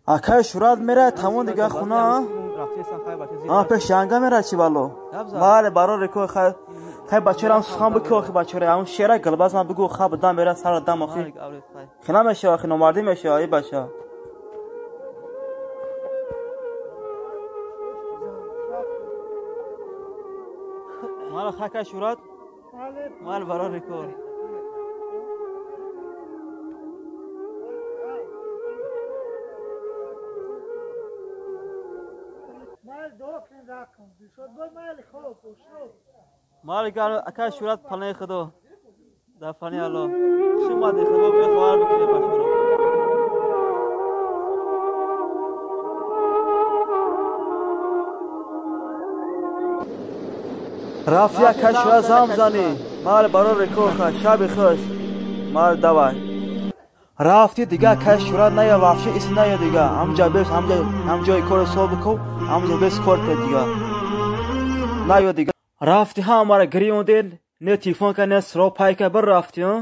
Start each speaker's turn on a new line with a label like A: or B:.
A: Акай Шурат мерай, тамон дига хуна. А пеш янга мерай чи бало. Мале барори кор хай. Хай бачарам сухан бикӯ охи бачара. Ҳамун шера гулбаз ман бигӯ ха бадам мера сар дам охи. Хина меша охи номардӣ меша ай бача. Мала хака Шурат. Мал барори кор. Мал ака Шурат панаи худо. Дар фани Алло. Шумо худо беховар бикунед бачаро. Рафти ака Шурат зам зани. Мал барори кор ха шаби хуш. Мал давай. Рафти дига ака Шурат ная вообще ис ная дига. Ҳамҷа бес ҳамҷа ҳамҷои кор ҳисоб бикун, ҳамҷа бес кор кар дига. Наё дига. Рафти ҳамара гирёндед, не телефон ка, не сро пай ка, бір рафти, а?